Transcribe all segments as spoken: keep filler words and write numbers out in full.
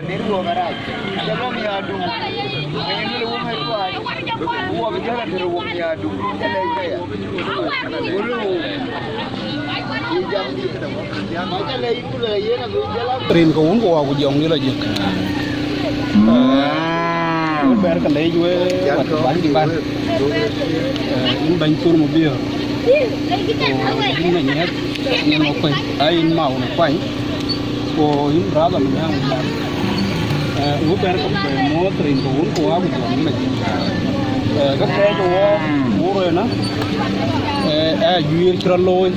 Rin ke wun ku wa ku jɔŋ ni la jik. Wun bɛ̈ɛ̈r ke lec we, wat bäny ban. Wun bɛ̈ny thur mu biö. Wun na nyiɛth ni ma kuany, ai in ma wun kuany. Ku yïn brother Manyang Manyang. Wun bɛ̈ɛ̈r ke bɛ̈ɛ̈r moth rin ke wun ku wa ku jɔŋ ni la jik. Ka kɛɛc wɔ wur ëna. Ë ajuiir cï rɔt looi.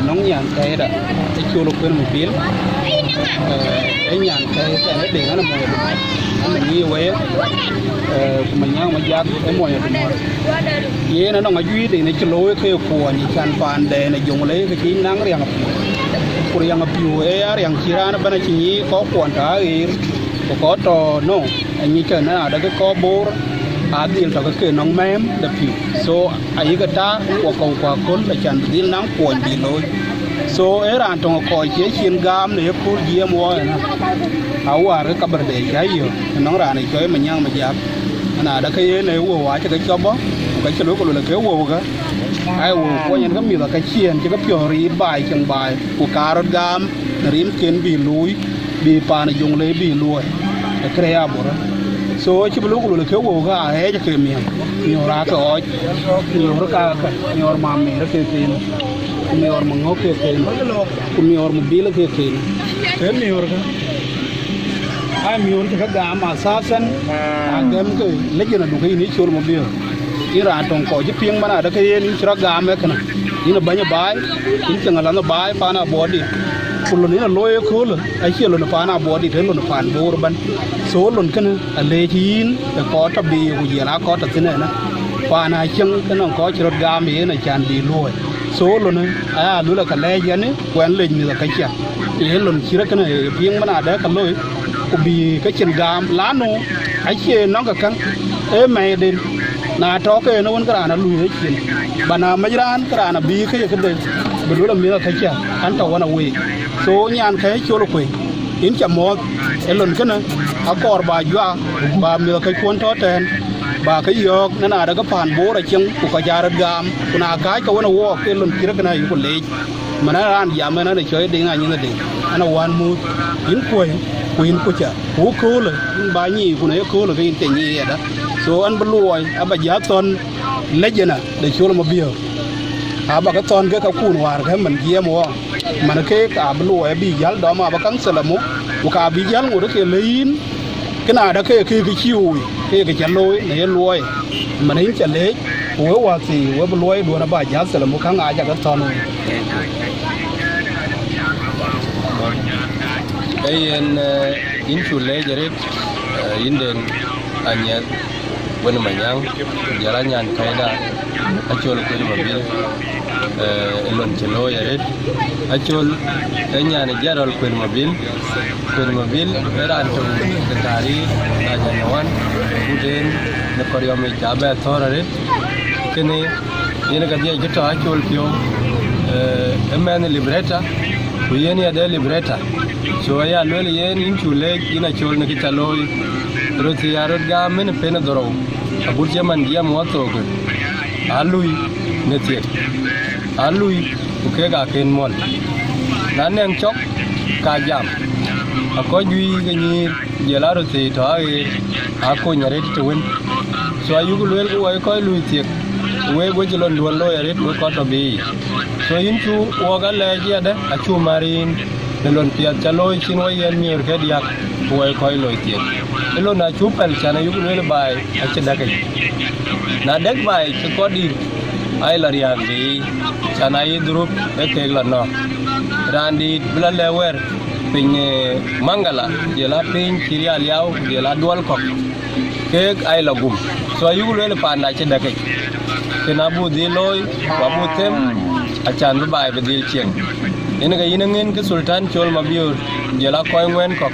Nɔŋ nyan kɛɛda ë col kuën mu bil. Ë nyan kɛɛda ë deŋ an amɔɔc adum, an anyiic wei. Ku Manyang Majak ë mɔɔc adum. Yen anɔŋ ajuiir den ë cï looi ke kuɔny can paanden ë joŋ lei ke cï naŋ riaŋ apiu. Ku riaŋ apiu ë ya riaŋ cï raan ëbɛ̈n acï nyiic kɔc kuɔn tɔ aɣeer. Ku kɔc tɔ nɔ, anyic kë na adakë kɔc boor adhil tɔ ke ke nɔŋ mɛɛm de piu. So ayï ke taar wakɔu ku aköl acan bï dhil naŋ kuɔny bï looi. So ee raan töŋ kɔc cie cin gaam në yekööl jiɛɛm wɔ ëna. Awäär ke kabärde ca yök nɔŋ raan ë cɔi Manyang Majak. Ana adakë yen ee wëu acï ke cɔp bɔ̈, ku ka cï luel ku luel ke wëu ke. Ai wëu kuɔny en ke mïth aka ciëën cï ke piɔ̈ɔ̈r yiit baai ceŋ baai ku kaar röt gaam në rimken bï luui, bï paan ë joŋ lei bï luɔi ë kërɛɛc abor. So cï bï luk luel ke wëu ke aɣɛɛc ke miɔ̈r, miɔ̈r aake ɣɔɔc, miɔ̈r kaake, miɔ̈r mamer ke ken, ku miɔ̈r maŋök ke ken, ku miɔ̈r mabil ke ken. Ke miɔ̈r ke aa miɔ̈r cï ke gam athathan, agɛm ke lec en aduk ke yïn ë col mabil. Yïn raan töŋ kɔc cï piŋ man adakë yen yïn cï rɔt gam ë kënë. Yïn ë bɛ̈ny ë baai, yïn ceŋ alanh ë baai paan abɔɔrdït. Ku lon yïn ë looi ëköölë acie lon ë paan abɔɔrdït, ee lon ë paan boor ëbɛ̈n. So lon kënë aleec yïn ë kɔc tɔ biic ku jiɛl aa kɔc tɔ thïn ënë. Paan acieŋ ke nɔŋ kɔc cï rɔt gam yen acan bï luɔ̈ɔ̈i. So lon aya luel aka lɛɛc yɛn ku ɛn lec mïth aka cia. Ee lon cï rɔt kënë piŋ man adɛ̈ ka loi, ku bï ke cin gam lanu acie nɔŋ ke käŋ, ee mɛɛiden. Na tɔ ke en wën ke raan alui ë cin, ba na mec raan ke raan abï ke ye këde, bï luel amiëth akäcä an tɔ ɣɔn aweek. So nyan kë col kuei, yïn ca mɔ̈ɔ̈th ë lon kënë, akɔɔr ba juak, ba miëth akäckuɔn tɔ tɛ̈ɛ̈n, ba ke yɔ̈ɔ̈k në na de ke paan boor acieŋ ku kɔc aa rɔt gaam, ku na kääc ke wën ë wɔɔk ke lon cï rɔt kënë ayï ku leec. Mën ë raan jam ënë cɔi Deŋ Anyiɛth Deŋ, an awään muth, yïn kuɔ̈i ku yïn kucä, ku köölë yïn ba nyiic, ku na ye köölë ke yïn cï nyiic yadä. So an bï luɔi aba jäl thɔ̈n lec ëna de col mabiöör. Aba ke thɔ̈n ke kakun wäär ke man jiɛɛm wɔ, man keek abï luɔi abï jäl dɔm aba kaŋ thilamo, ku ka bï jäl ŋot ke le yïn. Kënë adä ke ke ke cï woi, ke ke ca looi në ye luɔi, man yïn ca leec, ku we wäthii we bï luɔiduön aba jäl thilamo käŋ aa ca ke thɔ̈n wei. Ee yen, eh, yïn cu leec arëët, eh, yïn den Anyiɛth wën Manyaŋ, ku jɔl a nyan kɛ̈ɛ̈da Acol Kuën Mabil, eh, ë lon cï looi arëët. Acol ee nyan ë General Kuën Mabil. Kuën Mabil ee raan töŋ ke taariikh na ca nyawan, ku den në kɔriɔmic ca bɛ thɔ̈r arëët. Kënë yen ka dhiɛc kë tɔ Acol piɔ̈u, eh, ë mɛnh liberator, ku yen ya de liberator. So aya luel yen yïn cu leec yïn Acol në kë ca looi. Röt thii aa röt gam ënë pen ë dhorou, agut cï man jiɛɛm wɔ thok, aa lui në thiek, aa lui ku kek aa ken muɔl. Na nɛŋ cɔk, ka jam, akɔc juëc ke nyïïr, jɔl a röt thii tɔ aɣeer, aa kony arëët të wën. So ayuk lueel ke wɔ ye kɔc lui thiek, wek we cï londuön looi arëët wek kɔc tɔ biic. So yïn cu wɔk alɛɛc yadë, acu mar yïn në lon piɛth ca looi cïn wɔ yen miöör ke diäk, ku wɔ ye kɔc loi thiek. Ë lon acu pɛl can ayuk lueel baai acï däk yic. Na dɛk baai ke kɔc dït, aa ye lɔ riääk biic, can ayï dhurup ee keek lɔ nɔ̈k. Raan dït bï lɔ lɛ̈k wɛ̈ɛ̈r piny, eh, Maŋgala, jɔl a piny cï rial yau, jɔl a duɔl kɔ̈k, keek aa ye lɔ gum. So ayuk lueel paanda acï däk yic. Kën abuk dhil looi, ku abuk them, acan bï baai bï dhil cieŋ. Yen ke yïn aŋën ke Sultan Col Mabiöör, jɔl a kɔc ŋuɛ̈ɛ̈n kɔ̈k,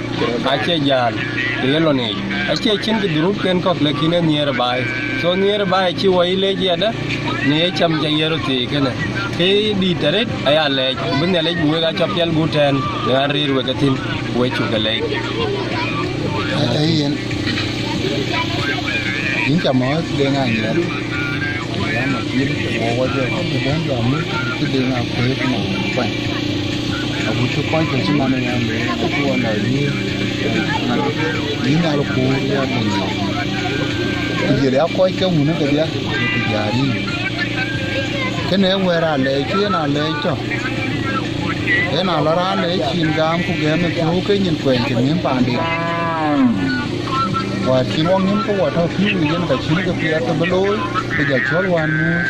acie jäl, ku ye lɔ ŋic. Acie cïn kë dhurupken kɔ̈k, lakin ee nhiëër ë baai. So nhiëër ë baai acï wɔ yï leec yadë, në ye cam ca ye röt thii kënë. Ke dït arëët aya lɛɛc, ku bï Nhialic bï wek a cɔk piɛl gup tɛ̈ɛ̈n, në ɣän rëër wek ethïn. Wek cuk ke leec. Ee yen, yïn ca mɔ̈ɔ̈th Deŋ Anyiɛth. Yam apil, wɔ wɔ jɔ ku bɛ̈n jɔ muk cï Deŋ Akuëëth nɔm kuany. Agut cï kɔc kɔ̈k cï man ë yam, acï wɔ lɔ yï, yïn Nhialic kuur ya Deŋ. Ku jël ya kɔc ke wun kedhia, ku jäär yïn. Kënë ee wɛ̈ɛ̈r alɛɛc, cï yen alɛɛc tɔ̈. Yen alɔ raan lɛɛc cin gam ku gɛ̈m ë piɔ̈u ke nyin kuɛny ke nhïïm paanden. Wäär cïn wɔ nhïïm ke wɔ tɔ̈ pïu ë yen ka cïn ke piɛth ke bï looi, ku jɔ cɔl wään muur.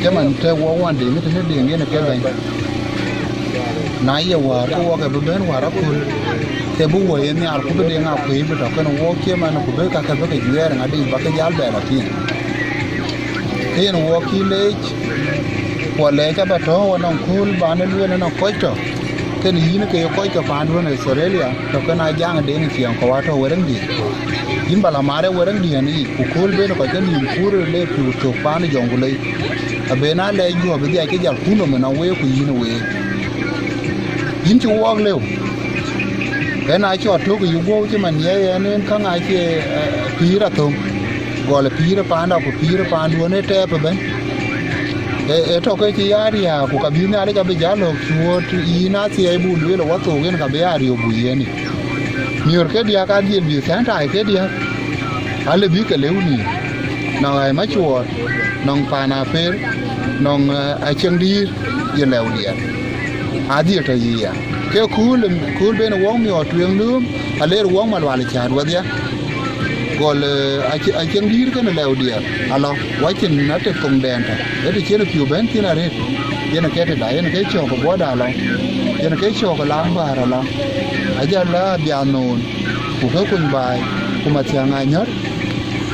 Cïmën tɛ̈ wɔ wään Deŋ tënë Deŋ yen ke bɛ̈ny. Na ye wäär ke wɔ ke bï bɛ̈n wäär aköl, ke bï wɔ ye nhiaar ku bï Deŋ Akuëëth bï tɔ̈ kenë wɔ cïmën ku bï kakë bï ke juɛɛr ŋadï ba ke jäl bɛ lɔ tïŋ. Ke yen wɔ kï leec, ku alɛɛc aba tɔ̈u ënɔŋ kööl ban ë lueel ënɔŋ kɔc tɔ̈, kenë yïn ke ye kɔc ke paanduön Australia, tɔ̈ kenë Ajaŋ Deŋ Ciɛɛŋkɔ̈u atɔ̈ Wërëŋdiɛ̈n. Yïn ba la maar ë Wërëŋdiɛ̈n yic, ku kööl ben kɔc kenhïïm kuur le pïu thök paan ë Jɔŋgulei. Aben alɛɛc guɔ̈p bï dhiac ke jal kun nɔm ënɔŋ week ku yïn ë week. Yïn cï wɔɔk lëu. Ɣɛn acï ɣa tök ë yï guɔ̈u cïmën ye ɣɛn en käŋ acie, eh, pïïr athöŋ. Gɔl ë pïïr ë paanda ku pïïr ë paanduön ë tɛɛp ëbɛ̈n. Ee, ee tɔ̈ ke cï ya riääk, ku ka bï Nhialic abï jäl lɔ̈k cuööt yïn athiɛɛi, buk lueel ë wathook yen ka bï ya riöök buk yiɛ̈n yic. Miöör ke diäk adhil bï thɛ̈n taai ke diäk, ale bï ke lëu nïïm, nɔŋ ɣäi macuɔɔr, nɔŋ paan aper, nɔŋ, eh, acieŋdïïr ye lɛu diɛɛr. Adhil tɔ̈ yï ya. Ke kööl, kööl ben ë wɔk miɔɔr tueŋ lööm, aler wɔk Malual cäät wedhia. Gɔl, eh, aci-, acieŋdïïr kenë lɛu diɛɛr alɔ, wacin atep thoŋdɛn tɔ̈, ë të cïn ë piu bɛ̈n thïn arëët. Yen ke tëda, yen ke cɔ̈k ë buɔ̈da alɔ, yen ke cɔ̈k ë laŋ bäär alɔ. Ajal la biath noon, ku ke kuny baai, ku mathiäŋ anyɔ̈r.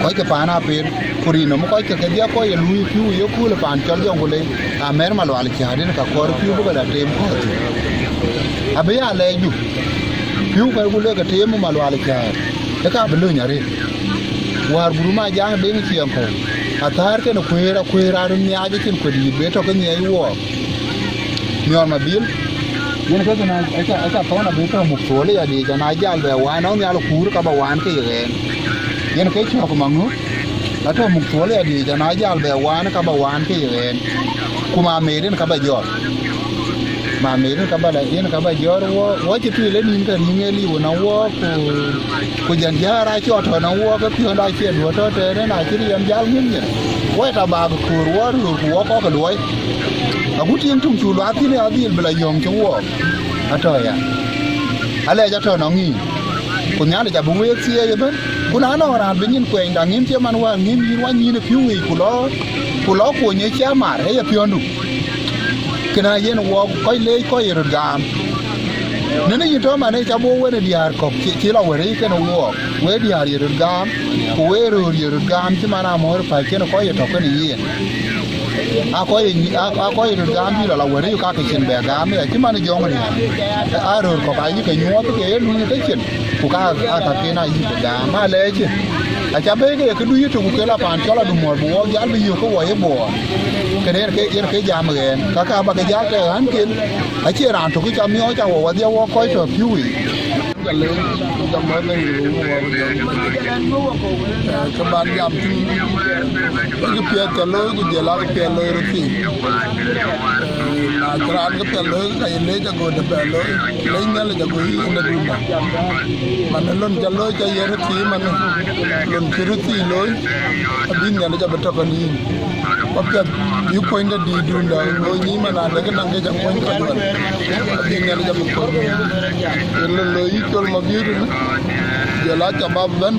Kɔc ke paan aper, ku rin nɔm kɔc ke kedhia kɔc ye luui pïu ë yekööl ë paan cɔl Jɔŋgulei, amɛ̈r Malual cäät yen ka kɔɔr pïu bï ke la teem kɔ̈ɔ̈th thïn. Abï ya lɛɛcdu, pïu kɛ̈r ku lek ke teem Malual cäät, ë ka bï löny arëët. Wäär gurum Ajaŋ Deŋ Ciɛɛŋkɔ̈u, athäär kenë kuëër, akuëër aa röt nhiaac ecin kuëdïït be tɔ̈ ke nhiɛɛc wɔɔk. Miɔɔr Mabil, yen ke kën aca, aca thɔ̈n abï tɔ̈ muk thuɔɔl ë yadic, ana jal bɛ waan nɔŋ nhial kuur ka ba waan ke ye ɣɛɛn. Yen ke cɔ̈k maŋö, atɔ̈ muk thuɔɔl ë yadic, ana jal bɛ waan ka ba waan ke ye ɣɛɛn. Ku ma meet yen ka ba jɔt. Ma meet yen ka ba la, yen ka ba jɔt wɔ, wɔ cï tui le nïn ke riŋ ë liu na wɔ, ku, ku jɛn jäär acɔt tɔ̈ na wɔ ke piɔ̈n acie duɔ̈t tɔ̈ tɛ̈ɛ̈n, na cï riɛm jäl ŋïn yen. Wɔ ta bak koor wɔ röör ku wɔ kɔ̈k ke luɔi. Agut tiŋ tuŋ cu luath thïn ë adhil bï la yɔ̈ŋ cï wɔɔk, atɔ̈ ya. Alɛɛc atɔ̈ nɔŋ yïn, ku Nhialic abï week thieei ëbën. Ku na nɔŋ raan bï nyin kuɛɛny daŋ ŋïn cï man wäär ŋïn yïn wany yïn ë pïu yiic, ku lɔ, ku lɔ kuɔny ë cï amar ë ye piɔ̈ndu. Kënë ayen wɔɔk kɔc leec kɔc ye röt gaam. Nën yïn tɔ̈ man ë ca bɔ̈ wen ë diäär kɔ̈k cï, cï la wär yic kenë wɔɔk. Wek diäär ye röt gaam, ku wek röör ye röt gaam cï man amɔ̈ɔ̈r päc kenë kɔc ye tɔ̈ kenë yen. A kɔc ye nyi-, a, a kɔc ye röt gaam bï lɔ la wär yic ka ke cïn bɛ gaam ya cï man jɔŋ riääk. A röör kɔ̈k ayï ke nyuɔɔth ke ye luny ke cin, ku ka, a ka ken ayï ke gaam alɛɛc. Aca bɛ̈i ke ye këdu yï tök ku ke la paan cɔl Adumuɔ̈r bï wɔɔk jal bï yök ke wɔ ye Bor. Kënë yen ke, yen ke jam ɣɛn. Ka ka ba ke jal tɛ̈ ɣänken, acie raan tök ca miɔɔc ca wɔ wadhia wɔ kɔc tɔ̈ pïu yiic. Jal le, jam wɔ le, wɔ jam. Eh, ke ban jam tïŋ, ke piɛth ca looi, ku jɔl a ke piɛth looi röt thïn. Eh, na cï raan ke piɛth looi, ka ye leec ago de bɛ looi. Leec Nhialic ago yï yen adunda. Man ë lon ca looi ca ye röt thïn man, lon cï röt thïn looi, abï Nhialic abï tɔ̈ kenë yïn. Ku apiɛth bï kuɔny de dïïtdun dä, looi nyïïn man adek naŋ ke ca kuɔny kɔc ɣɔn. Abï Nhialic abï kuɔny. Yen lon looi yï Col Mabiöör tënë, jɔl a ca bap bɛ̈n,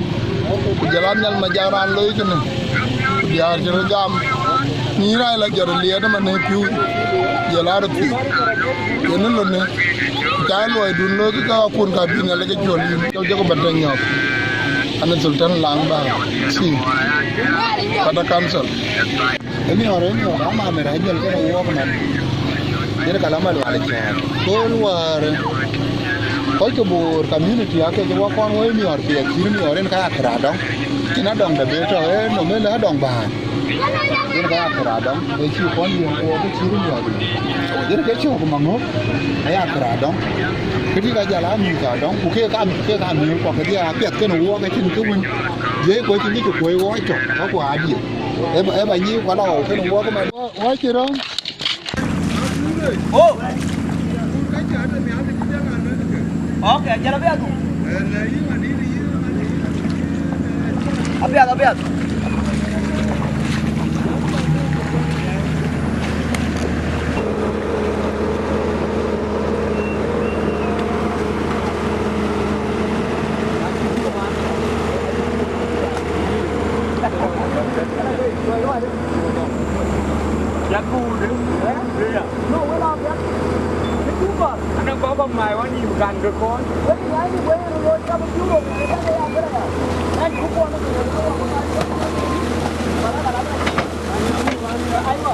ku jɔl a Nhial Majaŋ raan looi kënë, ku diäär cï röt gam. Nyïïn raan la jɔt liɛɛt ëmën ë pïu, jɔl a röt thïn. Yen ë lon ë, ca luɔidun looi ke ka kun ka bï Nhialic ke cuɔl yïn, ke jɔkï ba tɛ̈ nyɔk. An Sultan Laŋ Bäär, si, Pata Council. Emiɔɔr, emiɔɔr, ama mɛr ajɔl kenë wɔɔk man. Yen ka la Malual cäät. Kööl wäär, kɔc ke Bor community ake cï wɔ kɔn wɔ emiɔɔr piɛth cït miɔɔr yen ka ya kër adɔŋ. Cïn adɔŋ de be tɔ̈, eh, nɔm ëlë adɔŋ bäär. Yen ka ya kër adɔŋ, ë cï kɔn yen kuɔɔk ke cï run yɔ̈ɔ̈k. Yen ke cɔ̈k maŋök, aya kër adɔŋ. Këdï ka jal a mïth adɔŋ, ku ke ka, ke ka mïth kuɔ kedhie apiɛth kënë wuɔɔk acïn kë wën. Jiëi kuɔc cï ŋic kuɔi wuɔɔk cɔk, ka ku adhie. Ë ba, ë ba nyic kuɔ la ɣɔu kënë wuɔɔk ëmɛn. Wuɔɔk cï röŋ. Oh. Okay, jal apiɛth. Apiɛth, apiɛth. Yak kuut. Eh? Yeah. No, well, I'm back. Too far. Ana baba mai wani Uganda ko. Wani yani wewe ndio kama juro. And kuko na. Aiwa.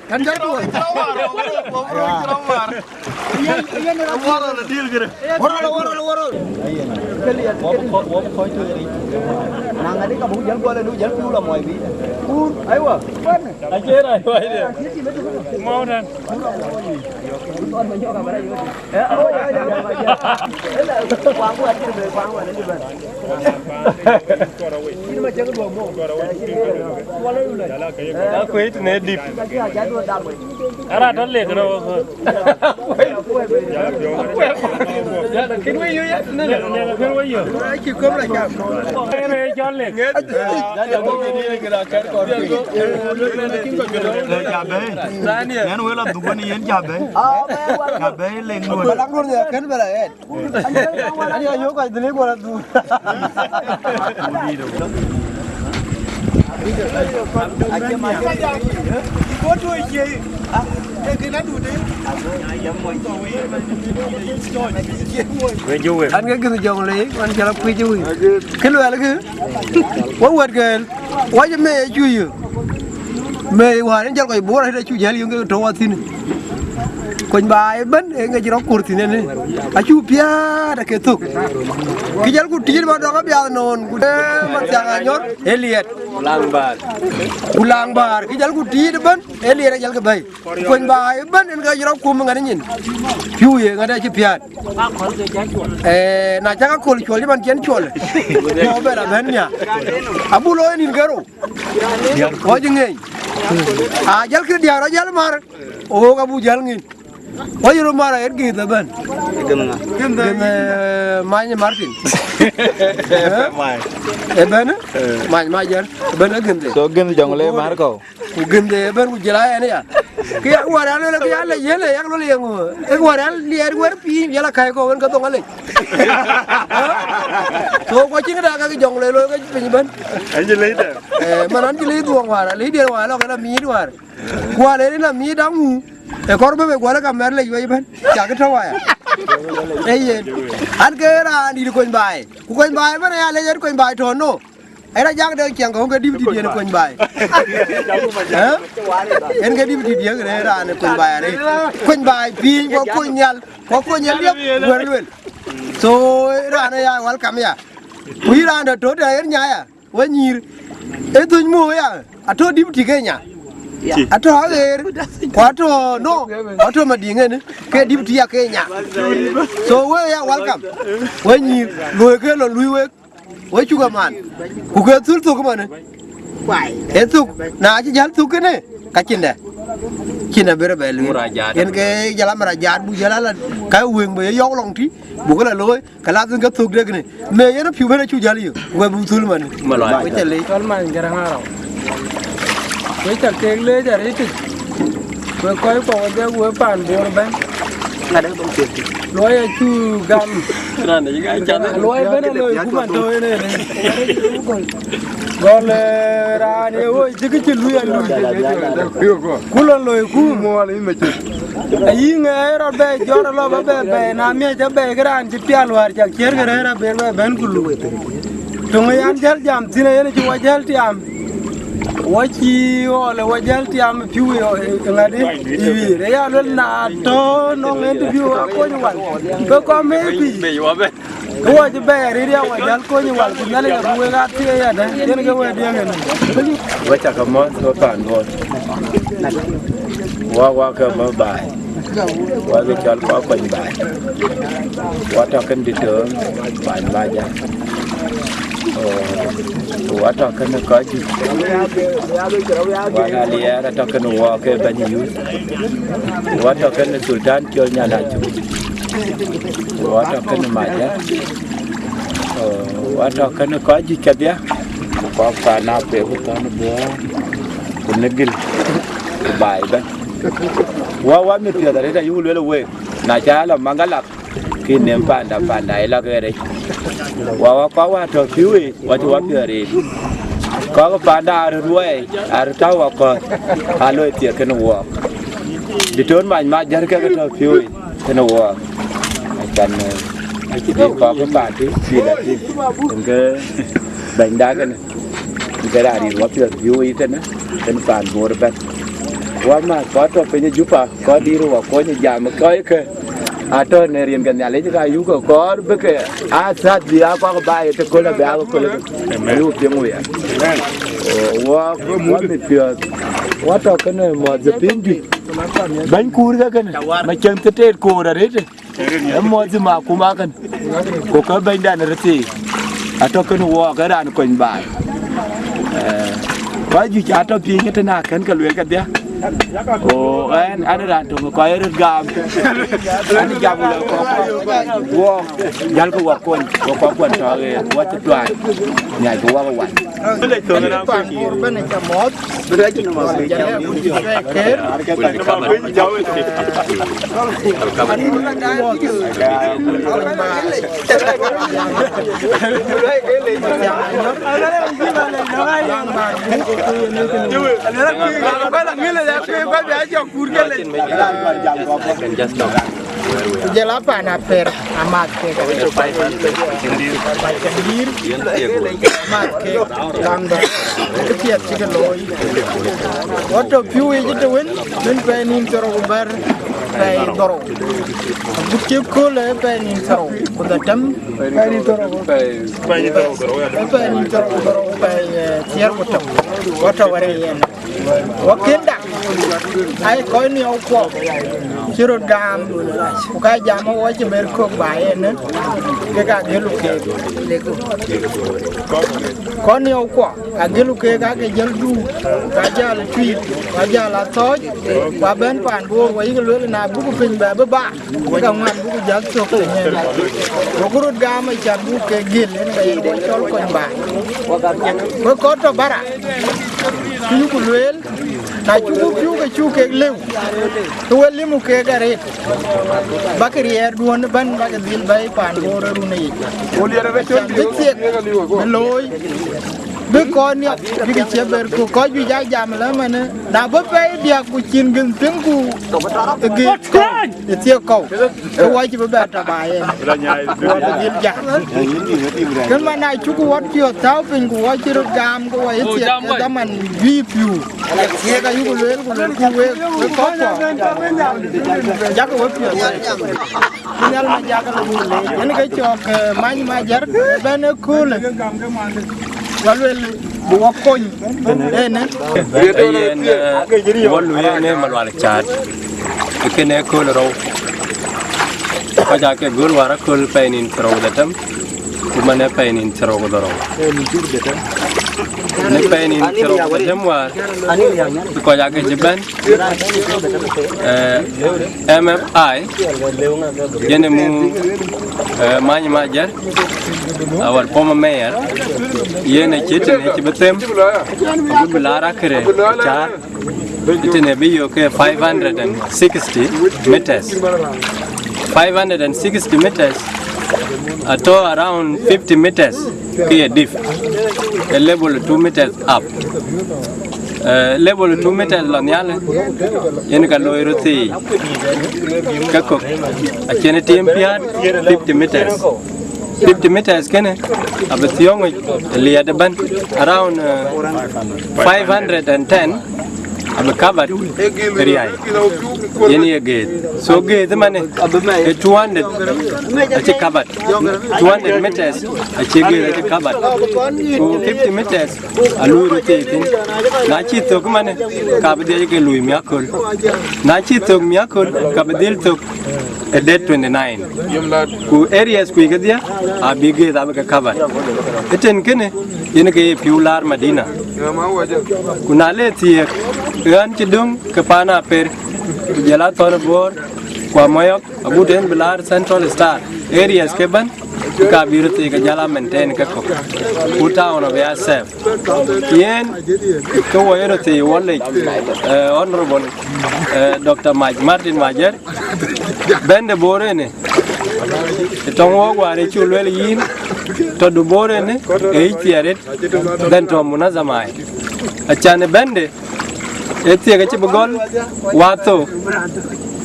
Kan jal duɔ̈ɔ̈r. Worol, worol, worol. Na ŋadi ka buk jal gɔl anu jal piu la mɔi bi. Kur, aiwa. Acie ra, aiwa, aiwa. Mau nan. Eh, oh, ya, ya, ya, ya. Ela, kuangu atir be, kuangu atir be. Akuëc ne dïp. Ara tɔ lek rɔt. Kën wëi yö ya, ne lek, lek kën wëi yö. Acï köm la jam. Kën wëi cɔl lek. Lek ja bɛ̈i. Rani. Yen wël adhuk wën yen ja bɛ̈i. Ja bɛ̈i lek nuɔ̈t. Balang nuɔ̈t ya kën bɛ la ɣɛɛt. Ani ayok ka dhil gol adhuk. Wëc wëc. An ke gïth jɔŋ lei, an cä la kuic wëc. Kë luɛl kë, wä wɛ̈t kɛɛl, wä cï mei acu yï. Mei wäär en jɔl kɔc Bor acu jäl yöŋ ke tɔ̈u wathïn. Kony baai ëbën, ee ŋic rɔt kur thïn ënë. Acu piäät ake thök. Kë jɔlku tiit ba dɔk abiath noon, ku de man thiaŋ anyɔr, ee liɛt. Ku laŋ bäär. Ku laŋ bäär, kë jɔlku tiit ëbën, ee liɛt ajɔlkï bɛ̈i. Kony baai ëbën en ka cï rɔt kum ŋät nyin. Piu ye ŋät acï piäät. Eh, na cak aköl cuɔl cï man cï en cuɔl. Piu ëbën abɛ̈n nhial. Abuk looi nïn kerou. Kɔc ŋeny. A jɔlkï diäär rɔt jäl mar. Ɣok abuk jäl ŋeny. Wä yï röt mar aɣet gïïth ëbën. Gïn ŋa? Gïn, eh, Many Martin. Many. Ëbën? Eh. Many Majer. Ëbën ë gïn de. So gïn jɔŋ le mar kɔ̈u. Ku gïn de ëbën ku jël a ɛn ya. Kë ya wäär ya luel, kë ya le yen, yak luel yeŋö. Kë wäär ya liɛɛr wër piny, yala kai kɔ̈u wën ke dhoŋ alec. So kɔc cïn këda ka kë jɔŋ le looi ke piny ëbën. An cï lec dɛ. Eh, man an cï lec dhuɔŋ wäär, lec diɛɛr wäär lɔ ke la miit wäär. Gual en ina miit aŋu, e kɔr bë be gual ka mɛr lec wei bën, cak tɔ̈ waya. Ee yen, an ke raan dït kony baai, ku kony baai bën aya lec en kony baai tɔ̈ no. Era jak de ciɛŋ kɔŋ ke dïp dït yen kony baai. Eh? En ke dïp dït yen raan kony baai arëët. Kony baai piny, ku kony nhial, ku kony nhial liep, wër luel. So, raan aya welcome ya. Ku yï raan de tɔ̈ de yen nyaya. Wanyïïr, ë thöny muk ya, atɔ̈ dïp tik ë nya. Ti. Atɔ̈ aɣeer, ku atɔ̈ no, atɔ̈ madiŋ ënë, ke dïp tik ya ke nya. So we ya welcome. Wanyïïr, luɔi ke lɔ luui wek, we cuk aman. Ku ke thul thök manë. Ë thök, na cï jäl thök kënë, ka cïn dɛ. Cïn dɛ bërë bɛ luui. Murajat. Yen ke jal a murajat, bu jal a la, ka wëŋ bë ye yɔk lɔŋ tï, buk la looi. Ka la dhïn ke thök dek ni. Me yen piu ben acu jäl yï. Wek bu thul man. Malai. Wek ca leec. Cɔl Many Garaŋ Arau. Wek ca kek leec arëtic. Wek kɔc kɔ̈k wek dek wek paan Bor bɛ̈n. Luɔi acuk gam. Raan de cï ka cath. Luɔi bɛ̈n aloi ku man tɔ̈ ënë. Gɔl, eh, raan ye woi cï kë cï lui alui. Ku lɔ loi ku. Ayï ŋɛɛr rɔt bɛ jɔt alɔ bä bɛ bɛ̈ɛ̈i, na miëc abɛ̈ɛ̈i ke raan cï pial wäär cak ciër ke rɛ̈ɛ̈r abëër bɛ bɛ̈n ku lui. Töŋ ë yan jäl jam thïn, yen cï wɔ jäl tiam. Wɔ cï ɣɔɔl ë wɔ jäl tiam ë piu ë, ë ŋadï, ë wiir. Ë ya luel na tɔ̈ nɔŋ en të bï wɔ kony wal, ke kɔm ë pïïr. Ke wɔ cï bɛɛr rït ya wɔ jäl kony wal, ku Nhialic abï wek aa thiëëc adë, yen ke wɛ̈t diëŋ en. Wek cä ke mɔ̈th wek paan Bor. Wɔ, wɔ ke bɔ̈ baai. Wɔ ke cɔl kɔc kony baai. Wɔ tɔ̈ kën dït töŋ baai maja. Ku wɔ tɔ̈ kën kɔc juëc. Wɔ na liɛɛr atɔ̈ kën wɔ ke bɛ̈ny yuth. Wɔ tɔ̈ kën Sultan cɔl nyan acuk. Ku wɔ tɔ̈ kën maja. Ku wɔ tɔ̈ kën kɔc juëc kedhie. Ku kɔc paan Apiɛth ku thɔn Bor. Ku Nigil. Ku baai ëbɛ̈n. Wɔ, wɔ mit piɔ̈th arëët ayuk lueel week. Na cä lɔ Maŋgala, kï nem panda, panda ë lɔ ke rec. Wɔ, wɔ kɔc wä tɔ̈ pïu yic, wɔ cï wɔ piɔ̈ɔ̈th rëët. Kɔc panda arëët wɛɛi, arëët tɔ̈ wɔ kɔ̈th, aa loi thiek kën wɔɔk. Dït töŋ mac ma jär kek tɔ̈ pïu yic kën wɔɔk. Acan, eh, bï kɔc paan tï, bï la tï, ke bɛ̈nyda kënë. Ke raan rït wɔ piɔ̈ɔ̈th bï woi tënë, tënë paan Bor ëbɛ̈n. Wɔ ma kɔc tɔ̈ piny ë Juba, kɔc dïïr wɔ kony ë jam, kɔc ke atɔ̈ në rin ke Nhialic, ka yuk ke kɔɔr bï ke athath bï a kɔk baai të köl abï a ke köl ëbɛ̈n. Amen. Ayuk piŋ wia. Amen. Wɔ, wɔ mit piɔ̈ɔ̈th, wɔ tɔ̈ kënë mɔ̈th ë piny juëc. Bɛ̈ny kuur ke kënë, ma cäŋ thïn teet koor arëët. Ë mɔ̈th ë ma kum akën, ku ke bɛ̈nydan rëthii, atɔ̈ kën wɔɔk ë raan kony baai. Eh, kɔc juëc atɔ̈ piny ë tënë akën ke lueel kedhie. Ku ɛn, an raan töŋ kɔc ë röt gam. An jam lɔ kɔc wɔɔk, jälkï wɔ kony, ku kɔc kuɔn tɔ̈ ɣer, wɔ cï tuany, nhiackï wɔk wan. Pan Bor bɛ̈n ë cä mɔ̈th. Bï rɛc në ma bï jam. Ker. Just talk. Ku jɔl a pan Apiɛth, amath kek. Cïn dïïr, amath kek. Laŋdä, kë piɛth cï ke looi. Wɔ tɔ̈ pïu yic të wën, min pɛɛi nïn thiërrou ku bɛ̈t pɛɛi dhorou. Agut cï kööl ë pɛɛi nïn thiërrou ku dhetem. Pɛɛi nïn thiërrou ku dhorou, pɛɛi, eh, thiër ku tök. Wɔ tɔ̈ wärë yen. Wakënda, ai kɔc niɔu kuɔ cï röt gam, ku ka jam wɔ cï ber kök ba yen, ke ka gëlu keek. Kɔc niɔu kuɔ, ka gëlu keek, ka ke jäl du, ka jäl tuic, ka jäl athɔɔc, ku abɛ̈n pan Bor, wa yïk lueel na buk piny bɛ bï ba. Wek aŋuan buk jäl thök piny ënë. Wek röt gam ë can buk ke gël ënë ke ye wek cɔl kony baai. Wek kɔc tɔ̈ bara, kë yuk lueel, na cuk piu ke cuk kek lëu, ke we limu kek arëët. Bäk riɛɛrduön ëbɛ̈n bäk dhil bɛ̈ɛ̈i pan Bor ë run ë yic. Can bï thiek, bï looi, bï kɔn niɔp, bïk cie ber ku kɔc juëc aa jam lë mënë, na bï pɛɛi diäk ku cïn gïn piŋ ku ë gëët kɔ̈u, ë thiek kɔ̈u, ke wɔ cï bï bɛ tɔ ba yen. Wɔ bï dhil jam. Kën man aa cuk wɔ piɔ̈ɔ̈th tääu piny ku wɔ cï röt gam ku wɔ ye thiek ke dhaman juëc piu. Thiek ayuk lueel ku luelku wek, wek kɔc kɔ̈k. Jakï we piɔ̈ɔ̈th. Nhial ma jak la wun le. Yen ke cɔk, eh, many ma jär, bɛ̈n ë köölë. Wa luel bï wa kony. Ënë. Yen, eh, wa luel ënë Malual Caat. Kënë ë kööl rou. Kɔc aa ke gɔl wäär aköl pɛɛi nïn thiërrou ku dhetem. Ku man ë pɛɛi nïn thiërrou ku dhorou. Në pɛɛi nïn thiërrou ku dhetem wäär, kɔc aa ke cï bɛ̈n. Eh, M F I, yen ë mu, eh, many ma jär, our former mayor, yen ë cït tënë cï bï them, ku bï laar akërë cäär, tënë bï yök ke five hundred and sixty meters. Five hundred and sixty meters, atɔ̈ around fifty meters ke ye deep, ke level two meters up. Eh, level two meters lɔ nhial, yen ka looi röt thii ke kök, acïn tim piäät fifty meters. Fifty meters kënë abï thiɔ̈ŋ yic liɛɛt ëbɛ̈n, around, eh, five hundred and ten abï covered riäi, yen ye geeth. So geeth ëmënë ke two hundred acï covered, two hundred meters acï geeth acï covered, ku fifty meters aluui röt thii thïn. Na cï thök ëmënë, ka bï dhiɛc ke lui miäk köl. Na cï thök miäk köl, ka bï dhil thök ë date twenty nine. Ku areas kuc kedhie abï geeth abï ke covered. Ëtɛ̈n kënë yen ke ye pïu laar Madina. Ku na le thiëëk, ɣän cï döŋ ke paan Aper, ku jɔl a Thɔn Bor, ku Amoyɔk, agut en bï laar Central Star, areas ke bɛ̈n, ka bï röt thii ke jɔl a maintain ke kɔ̈k, ku town abï a safe. Yen ke wɔ ye röt thii wɔ lec, eh, Honorable, eh, Doctor Maj-, Martin Major, bɛ̈nde Bor ënë, ë tɔŋ wɔ wäär ë cuk lueel yïn, tɔ̈ du Bor ënë, ë yic thiɛɛr rit, bɛ̈n tɔ̈ munazamai. Acan ë bɛ̈nde, ë thiëk acï bï gɔl, wa thou,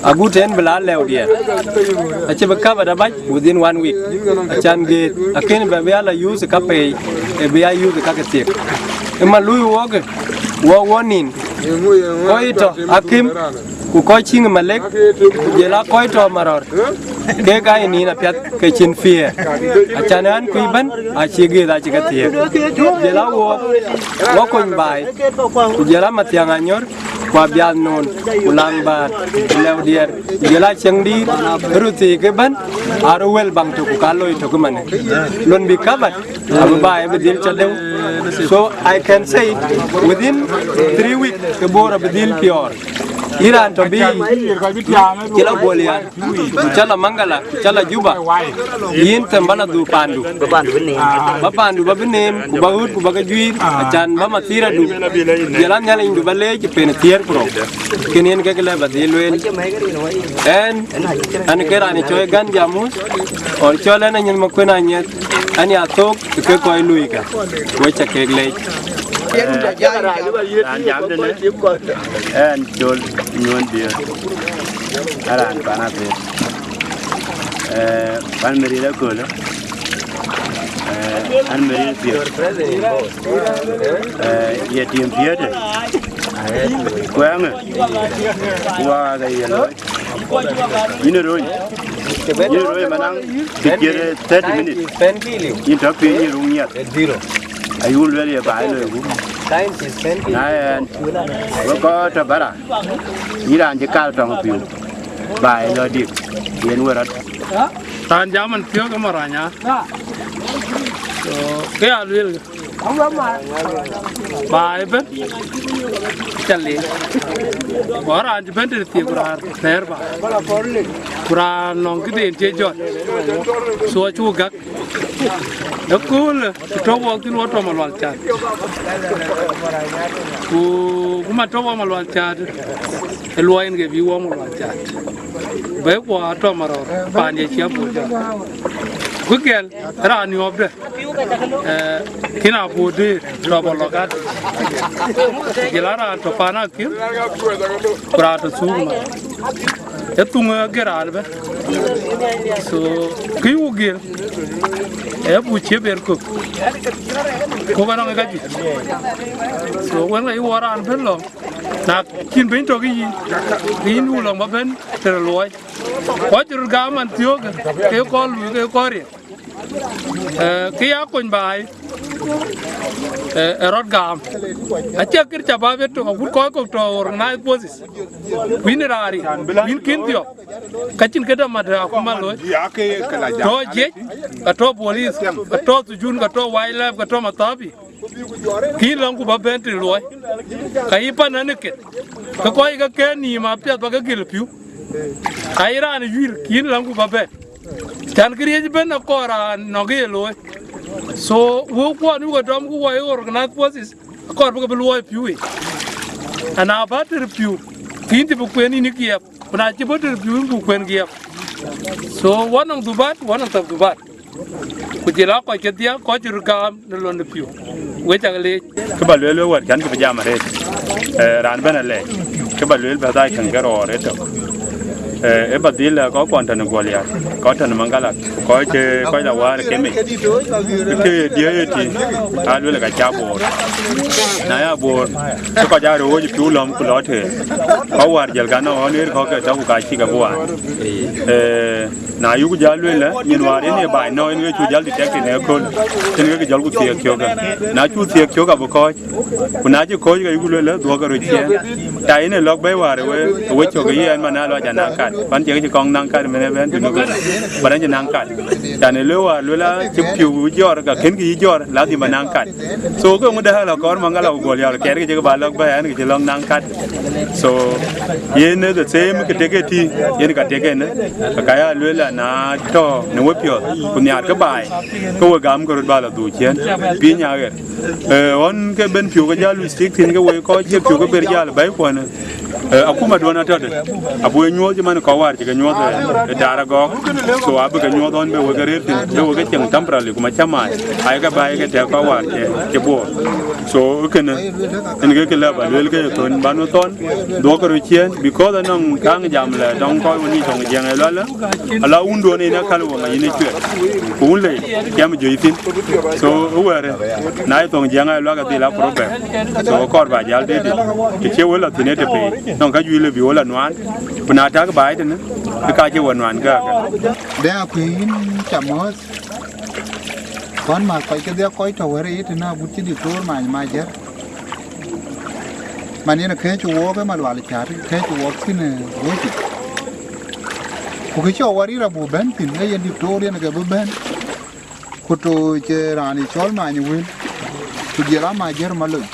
agut en bï la lɛu diɛɛr. Acï bï covered abac within one week. Acan geeth, akën bɛ bï a la use ka pei, ë bï a use ka ke thiëk. Ë man lui wɔkë, wɔ wɔ nin, kɔc tɔ̈ akïm, ku kɔc cïŋ malek, ku jɔl a kɔc tɔ̈ marɔ̈r, kek aa ye nin apiɛth ke cïn fear. Acan ɣän kuc bɛ̈n, acï geeth acï ke thiëëk. Jɔl a wɔk, wɔ kony baai, ku jɔl a Mathiaŋ Anyɔ̈r, ku Abiath Noon, ku Laŋ Bäär, ku Lɛu Diɛɛr, ku jɔl a Cieŋdït, röt thii ke bɛ̈n, aa röt wël baŋ tök, ku ka loi tök ëmënë. Lon bï covered, abï baai abï dhil cɔl dëu. So I can say within three weeks, ke Bor abï dhil piɔ̈ɔ̈r. Yïn raan tɔ̈ bï, cï la Bolian, ku cä la Maŋgala, ku cä la Juba, yïn them ba la dhuk paandu. Ba paandu bï neem. Ba paandu ba bï neem, ku ba ɣööt, ku ba ke juiir, acan ba mathiradu, jɔl a Nhialicdu ba leec ë pen thiëër ku rou. Kën yen kek lɛ ba dhil lueel. Ɛn, ɛn ke raan ë cɔl Gan Jamus, or cɔl ɛn Anyieth Makuën Anyieth, ɛn ya thok ë ke kɔc luui ka, wek ca kek leec. Raan jam tënë, ɛn Col Nyuɔ̈n Biöör, a raan pan Aper. Eh, pan Merir aköölë, eh, an Merir piɛth. Eh, ye tim piɛ̈ɛ̈të, kuɛɛŋë, ku waak aye looi. Yïn ë röny, yïn ë röny manaŋ, kë ciɛ̈t thirty minutes, yïn tɔ̈ piny yïn ruk nyiɛth. Ayuk lueel ye baai loiku. Na ɛn, wek kɔc tɔ̈ bära, yïn raan cï kal tɔŋ pïu, baai lɔ dik, yen we rɔt. Raan jam man piɔ̈k ë Marany aa. So, ke ya lueel, baai ëbɛ̈n, ca leec. Ku raan cï bɛ̈n tëde thiëëk, ku raan thɛɛr baai, ku raan nɔŋ këden cie jɔt. So, acuk gäk. Ëköölë, ku tɔ̈ wɔk thïn, wɔ tɔ̈ Malual Cath. Ku, ku man tɔ̈ wɔ Malual Cath, ë luɔi en ke bï wɔ Malual Cath. Bɛ̈ɛ̈i kuɔ atɔ̈ Marɔ̈ɔ̈r, paan ye cï abuk jɔt. Ku gɛl, raan niɔɔpde, eh, kën abuk dëër, tɔ̈ bɔ̈ lɔ kat. Jël a raan tɔ̈ paan akïm, ku raan tɔ̈ thuuk man. Ë thuŋ ë gɛ̈r raan ëbɛ̈n. So, kë yuk gël, ë buk cïï ber kök. Kök anɔŋ ë ka juëc. So, wën ka yï wɔ raan bën lɔ, na cïn bɛ̈ny tök ë yïn, ke yïn buk lɔ̈ŋ ba bɛ̈n tëde luɔi. Ku acï röt gam man thiöök, ke kɔn luui, ke kɔn riɛl. Eh, kë ya kony baai, eh, ë rɔt gam. Acie kër ca bä bɛ tök, agut kɔc kɔ̈k tɔ̈ organized forces. Ku yïn ë raan riɛl, ku yïn kën dhiɔp. Ka cïn këde mat akuma looi. Tɔ̈ jiëc, ka tɔ̈ police, ka tɔ̈ thujun, ka tɔ̈ wildlife, ka tɔ̈ mathapi. Kë yïn lɔ̈ŋku ba bɛ̈n tëde luɔi. Ka yï pan anë ket. Ke kɔc ke kɛ̈n nïïm apiɛth ba ke gël pïu. Ka yï raan ë yuïr, kë yïn lɔ̈ŋku ba bɛ̈n. Can këriëëc ëbɛ̈n akɔɔr raan nɔ̈k ye looi. So, wëu kuɔn wukë dɔm ku wɔ ye organized forces, akɔɔr bï ke bï luɔi pïu yic. Ana bä tëde pïu, kë yïn cï bï kuen yïn ë giɛp, ku na cï bï tëde pïu yïn buk kuen giɛp. So, wɔ nɔŋ dhubat, wɔ nɔŋ thap dhubat. Ku jël a kɔc kedhie, kɔc cï röt gam në lon de piu. Wek cak leec. Kë ba lueel wek wär, cän kë bï jam arëët. Eh, raan bɛ̈n alɛɛc. Kë ba lueel bɛ̈th aa cäŋ ke rɔɔr ëtök. Eh, ë ba dhil, eh, kɔc kuɔn tɔ̈ në Guɔl Yar, kɔc tɔ̈ në Maŋgala, kɔc, eh, kɔc la wäär ë kemic. Kë ye diëëc ë tïŋ, aa lueel ka ca Boor. Na ya Boor, ke kɔc aa rööc ë piu lɔ̈m ku lɔ tëër. Kɔc wäär jiël ka nɔŋ ɣɔn ɣer kɔ̈k ke tɔ̈ ku ka cïk abï waan. Eh, Na yuku jäl lueel, nyin wäär yen ye baai nɔ̈k, yen ke cu jäl detect në ëkööl, yen ke jɔl ku thiëëk cök. Na cu thiëëk cök abï kɔ̈ɔ̈c, ku na cï kɔ̈ɔ̈c ke yuku lueel, dhuɔ̈k ke röt ciëën. Ta yen ë lɔ̈k bɛ̈i wäär ë we, ë we cök ë yɛn man aa lɔ ca naŋ kat, pan cie ke cï kɔŋ naŋ kat mën ëbɛ̈n bï nu bɛ̈n, ba rɛ̈n cï naŋ kat. Can ë le wäär lueel a cï piu jɔr, ka kën kï yï jɔr, lazim ba naŋ kat. So ke ŋude hala kɔɔr Maŋgala ku Guɔl Yar, kɛɛr ke cï ke ba lɔ̈k bɛ̈i, ɣɛn ke cï lɔ̈k naŋ kat. So yen ë the same kë tek ë tï, yen ka tek en, ka ka ya lueel an, na tɔ̈ në wepiɔ̈ɔ̈th, ku nhiaar ke baai, ke we gam ke röt ba lɔ dhuk ciëën, piny aɣer. Eh, ɣɔn ke ben piu ke jäl wïc tik thïn ke wei kɔc cie piu ke ber jäl bɛ̈i kuɔn. Eh, akuma duɔn atɔ̈de, abï we nyuɔ̈th cï man kɔc wäär cï ke nyuɔ̈th, eh, ë taar agɔɔk. So abï ke nyuɔ̈th ɣɔn be we ke rëër thïn, be we ke cieŋ temporarily, ku macä maai, ayeke baai ke tɛ̈k kɔc wäär cï, cï Boor. So kënë, yen ke kë lëu ba lueel ke ye thön, ban we thɔn, dhuɔ̈k ke röt ciëën, because anɔŋ kaŋ jam lɛ tɔŋ kɔc wën yic tɔŋ Jiëŋ ë lualë, ala wunduɔn yen akäl weŋ ayïn ë cuɛt, ku wun lei, cam juëc thïn. So ë wɛ̈ɛ̈rë, na ye thoŋ Jiëŋ ë luak adhil a problem. So kɔɔr ba jäl deet, të cie wël la thïn ë të pei, nɔŋ ka juëc lë bï wël la nuan, ku na tak baai tënë, ke ka cï wä nuan gääk. Dɛ akuëëny yïn ca mɔ̈ɔ̈th, kɔn mäth kɔc kedhie kɔc tɔ̈ wär ë tënë agut cï diktor many mac jär. Man yen kɛ̈ɛ̈c wook ë malual cät, kɛ̈ɛ̈c wook thïn ë wëc. Ku kë cï wär ril abuk bɛ̈n thïn, ee yen diktor yen ke bï bɛ̈n. Ku tooc, eh, raan ë cɔl many wël, ku jiël ama jër malony,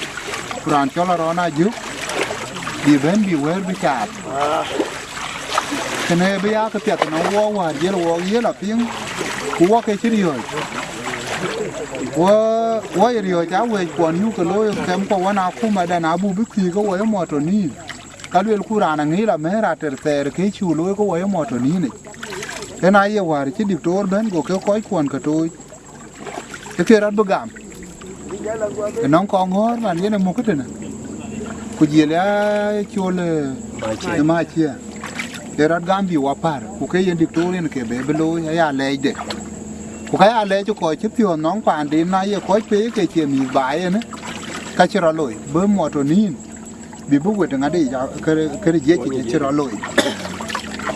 ku raan cɔl arɔn ajök, bï bɛ̈n bï wɛ̈ɛ̈r bï caar. Kënë bï ya kë piɛth nɔŋ wɔ wäär jiël wɔ yiël apiŋ, ku wɔ ke cï riɔ̈ɔ̈c. Wɔ, wɔ ye riɔ̈ɔ̈c aa wëc kuɔn yuk ke looi kɛm kɔ wën akuma dɛn abuk bï kuiik ke wɔ ye mɔtɔ nïïm. Ka luelku raan aŋiil amëër ater thɛɛr ke cï looi ke wɔ ye mɔtɔ nïïnic. Yen aye wäär cï diktor bɛ̈n go ke kɔc kuɔn ke tooc. Ë ke rɔt bï gam. Ë nɔŋ kɔŋ ŋɔ̈ɔ̈r man yen ë muk tënë. Ku jiël ya col ë macia. Ë rɔt gam bï wɔ pär. Ku ke yen diktor yen ke be bï looi aya lɛɛcde. Ku ka ya lɛɛc kɔc cï piɔ̈ɔ̈th nɔŋ paanden na ye kɔc pei ke cie mïth baai yen. Ka cï rɔt loi bï mɔtɔ nïïn. Bï bï wet ŋadï, kënë jiëc cï rɔt looi.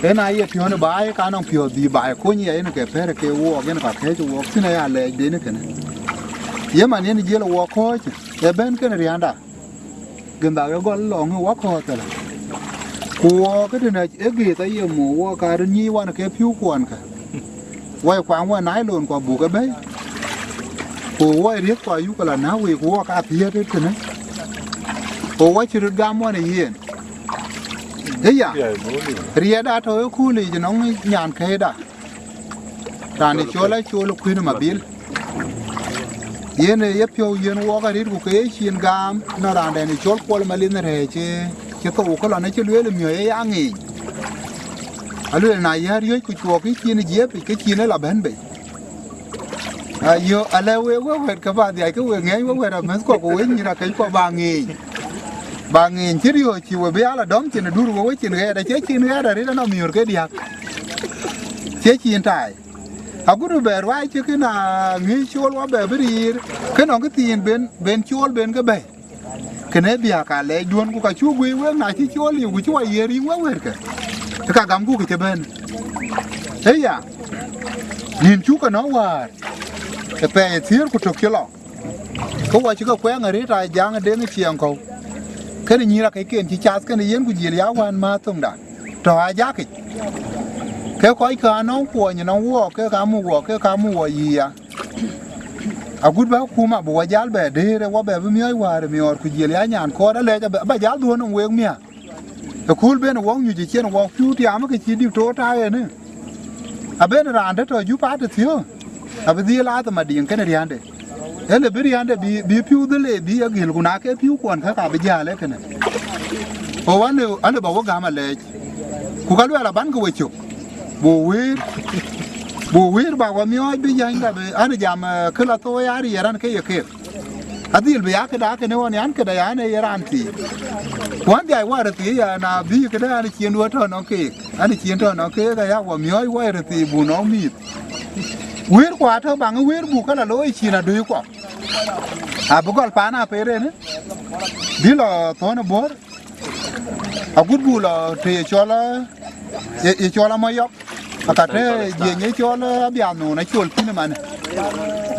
Yen aye piɔ̈n baai ka nɔŋ piɔ̈ɔ̈th bï baai kony ya yen ke pɛ̈r ke wook yen ka kɛ̈ɛ̈c wook thïn aya lɛɛcden kënë. Ye man yen jiël wook kɔ̈ɔ̈c, ee bɛ̈n kënë riända. Gëndhak ë gɔl lɔŋ ë wakɔ̈ɔ̈th thëlä. Ku wook ë tënë ë gëëth aye muk wook ka röt nyiic wan ke piu kuɔnkë. Wai kuaŋ wä nailon ku abuk ëbɛ̈i. Ku wai riëth ku ayuk la na wei ku wɔ ka piɛ̈t ë tënë. Ku wɔ cï röt gam wän ë yen. Ëya, riɛɛt atɔ̈ ë kulic nɔŋ nyan këda. Raan ë col acol kuën mabil. Yen ë yepiɔ̈u yen wɔk arït ku ke ye cin gam nɔŋ raandɛn ë col kuɔl malin rɛɛc ë cï thou këlɔn acï lueel miɔ̈c ë ya ŋeeny. Alueel na yär riöc ku cuɔɔk kë cin ë jiëëpic ke cin ë la bɛ̈n bei. Ayo, alɛ wek wek wɛ̈t ke ba dhiac ke wek ŋɛɛny wek wɛ̈t amëthkuɔ ku wek nyïïr akëckuɔ ba ŋeeny. Ba ŋeeny cï riööc cï we bï ala dɔm cin ë dur we we cin ɣɛɛt acie cin ɣɛɛt arït anɔŋ miöör ke diäk. Cie cin taai. Agut bï bɛ ruac cï kënë ŋic cool wä bɛ bï riir, ke nɔŋ kë thiin ben ben cool ben ke bɛ̈i. Kënë biäk alɛɛcduön ku ka cuk guic wek na cï cool liu ku cï wä yiëër riŋ wek wërkë. Ë ka gamku kë cï bɛ̈n. Ëya, nïn cuk ke nɔ̈k wäär ë pɛɛi ë thiëër ku tök cï lɔ. Ke wɔ cï ke kuɛɛŋ arëët aa jaŋ ë deŋ ë ciɛɛŋ kɔ̈u. Kënë nyïïr akëcken cï cath kënë yen ku jiël ya wään määth thoŋda tɔ̈ aa jakic. Ke kɔckë anɔŋ kuɔny ënɔŋ wuɔɔk ke ka muk wuɔɔk ke ka muk wɔ yï ya. Agut bä kum abï wɔ jäl bɛ dëër ë wɔ bɛ bï miɔɔc wäär ë miɔɔr ku jiël ya nyan kɔɔr alɛɛc abä jäl dhuɔ̈n nɔm wek miäk. Ëkööl ben ë wɔk nyuc ë cien wɔk piu tiaam ke cï diktor ta ënë. Aben raan dë tɔ jup atëthiö abï dhil athëm adiŋ kënë riände. Ëlë bï riände bï bï piu dhil ee bï agil ku na ke piu kuɔn käk abï jäl ë kënë. Ɣo alë alë bä wä gam alɛɛc. Ku ka luɛɛl aban ke we cök. Buk wëër, buk wëër bä wä miɔɔc bï jäny ka bï an jam, eh, kë la thou ya riɛɛr an ke ye kek. Adhil bï ya këda kënë ɣɔn yan këda yan ë ye raan thii. Ku an dhiac wä rëthii ya na bï këdë an cien duö tɔ̈ nɔŋ keek. An cien tɔ̈ nɔŋ keek aya wä miɔɔc wä rëthii bu nɔŋ mïïth. Wëër ku atɔ̈ baŋ wëër buk kë la looi cin adui kuɔ. Abï gɔl paan aper en, bï lɔ thɔ̈n ë bɔ̈r. Agut buk lɔ të ye cɔl, ye, ye cɔl amɔ yɔk. Aka të jiëny ye cɔl abiath noon acol thïn ëmanë.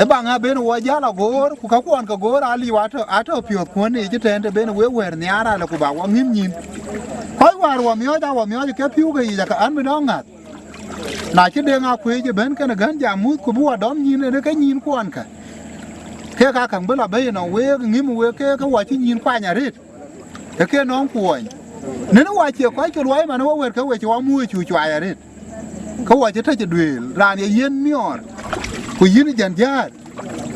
Ë baŋ a ben wɔ jäl agoor, ku ka kuɔn ke goor aliu atɔ̈, atɔ̈ piɔ̈th kuɔn ë cï tɛ̈n të ben wek wɛ̈ɛ̈r nhiaar alë ku bä wɔ ŋïm nyïn. Kɔc wäär wɔ miɔɔc a wɔ miɔɔc ke piu ke yic aka an bï dɔŋ ŋäth. Na cï deŋ akuëëc ëbën kënë gän jam muth ku bï wɔ dɔm nyïn ënë ke nyïn kuɔnkë. Kek aa käŋ bï lɔ bei ënɔŋ week ŋïm wek ke ke wɔ cï nyïn kuany arëët. Ë ke nɔŋ kuɔny. Nën wä cie kɔc ke luɔi man wä wër ke we cï wä muui cu cuai arëët. Ke wä cï tëc duëël, raan ye yiën miɔɔr, ku yïn jän jäät,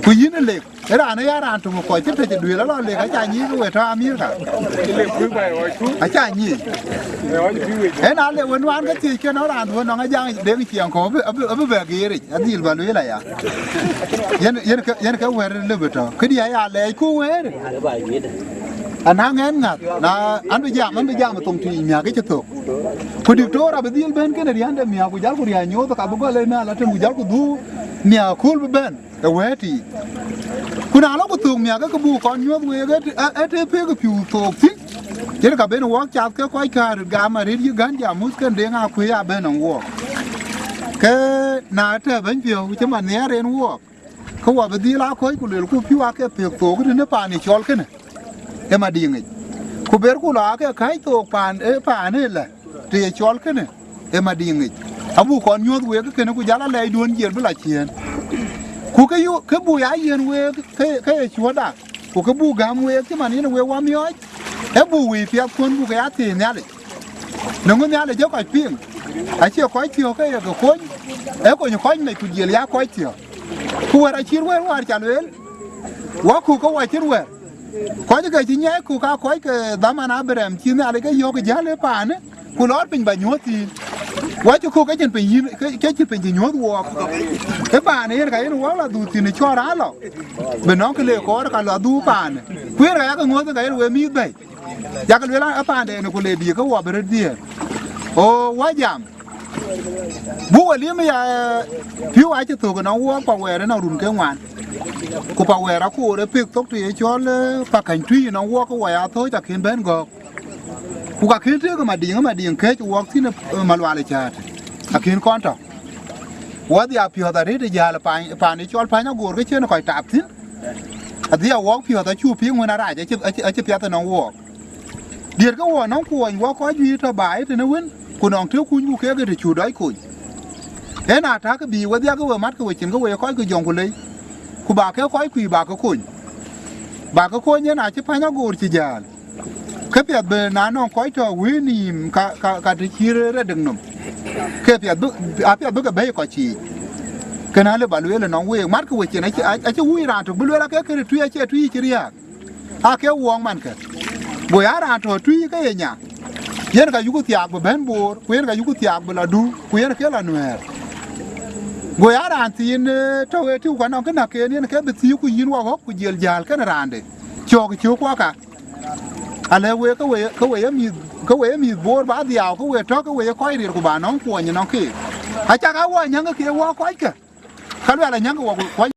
ku yïn lek. Ë raan ë ya raan töŋ kɔc cï tëc duëël alɔ lek aca nyic ke we tɔ Amirka. Aca nyic. Ë na le we nuan ke thiëc ke nɔŋ raan duön nɔŋ ajaŋ deŋ ciɛɛŋ kɔ̈u abï, abï, abï bɛ geeric, adhil bä lueel aya. Yen, yen ke, yen ke wɛ̈ɛ̈r lëbë tɔ. Këdï aya lɛɛc ku wëër. Anaŋ ɛn ŋäth, na an bï jam, an bï jam thoŋ tïc miäk ë cï thök. Ku diktor abï dhil bɛ̈n kënë riände miäk ku jal ku riäny nyuɔɔth ka bï gɔl ë na la tën ku jal ku dhuu miäk kööl bï bɛ̈n ë wɛ̈ɛ̈t yiic. Ku na lɔ ku thök miäk ke buk kɔn nyuɔɔth week ë të, ë të pek piu thok thïn. Yen ka ben wɔk cath ke kɔc kaar gam arëët yï gän jam muth kën deŋ akuëc abɛ̈n nɔŋ wɔɔk. Ke na tɛ bɛ̈ny piɔ̈u cï man nhiaar en wɔɔk. Ke wɔ bï dhil aa kɔc ku luelku piu aake piëk thook tënë paan ë cɔl kënë ë Madiŋic. Ku berku lɔ aake käc thook paan ë paan ëlä të ye cɔl kënë ë Madiŋic. Abuk kɔn nyuɔ̈th week kënë ku jal alɛɛcduön jiël bï lɔ ciëën. Ku ke yu ke buk ya yiën week ke, ke ye cuɔ̈tda. Ku ke buk gäm week cï man yen week wä miɔɔc, ee buk wëi piɛthkuön buk ke ya thiëëc Nhialic. Në ŋö Nhialic ee kɔc piŋ, acie kɔc thiɔ̈k ke ye ke kony, ee kony kɔc mec ku jiël ya kɔc thiɔ̈k. Ku wɛ̈t acït wɛ̈t wäär ca lueel, wä kuk ke wä cït wɛ̈t. Kɔc ke cï nyiɛc kuk aa kɔc ke dhaman Abraɣam cï Nhialic ke yɔ̈ɔ̈k jäl ë paanë, ku lɔɔr piny bä nyuɔ̈th thïn. Wä cï kuk ke cïn piny yïn, ke, ke cïn piny cï nyuɔ̈th wɔɔk. Ë paanë yen ka yen wɔɔk lɔ dhuk thïn ë cɔɔr aa lɔ. Bï nɔŋ kë le kɔɔr ka lɔ dhuk paanë. Ku yen ka yakë ŋuɔ̈th ka yen wek mïïth bɛ̈i. Yakë lueel a paanden ku le diëk ke wɔ bï röt dhiëër. O wä jam. Buk we lim ya, piu acï thök ënɔŋ wɔɔk pa wɛɛr ënɔŋ run ke ŋuan. Ku pa wɛɛr akoor ë pek thok të ye cɔl, eh, pa käny tui ënɔŋ wɔɔk ke wɔ ya thööc akën bɛ̈n gɔ̈ɔ̈k. Ku ka kën tëëk ë Madiŋ, ë Madiŋ këc wɔɔk thïn ë, ë Malual ë cäätë. Akën kɔn tɔ. Wä dhia piɔ̈th arëët ë jäl paan, paan ë cɔl pany agoor ke cïn kɔc tap thïn. Adhia wɔɔk piɔ̈th acu piŋ wën arac acï, acï, acï piath ënɔŋ wɔɔk. Diɛt ke wɔ nɔŋ kuɔny wɔ kɔc juëc tɔ baai tënë wën, ku nɔŋ të kuny ku kek ë të cu dɔc kony. En aa tak bï wedhia ke we mat ke we cin ke we kɔc ke jɔŋ ku lei, ku ba ke kɔc kuic ba ke kony. Ba ke kony en acï pany agoor cï jäl. Ke piɛth bï na nɔŋ kɔc tɔ wëë nïïm ka, ka, ka të cï rëër ë dek nɔm. Ke piɛth bï, apiɛth bï ke bɛ̈i kɔc ciic. Kën alë ba lueel ënɔŋ week, mat ke we cin acï, acï wuc raan tök bï lueel ake kënë tui acie tui cï riääk. Ake wɔɔk man kë. Go ya raan tɔ tui ke ye nya. Yen ka yuku thiaak bï bɛ̈n boor, ku yen ka yuku thiaak bï lɔ du, ku yen ke lɔ nuɛɛr. Go ya raan thiin, eh, tɔ wee tiu ka nɔŋ kë näk ken yen ke bï thiiku yïn wɔ ɣɔ̈k ku jiël jäl kënë raande. Cɔɔk cök wɔ ka. Alɛ wee ke we, ke we ye mïth, ke we ye mïth boor ba dhiau, ke we tɔ ke we ye kɔc riɛr ku ba nɔŋ kuɔny nɔŋ keek. Acak a wɔ nyäŋ ke wɔ kɔckë. Ka luɛl anyäŋ ke wɔ ku kuɔny.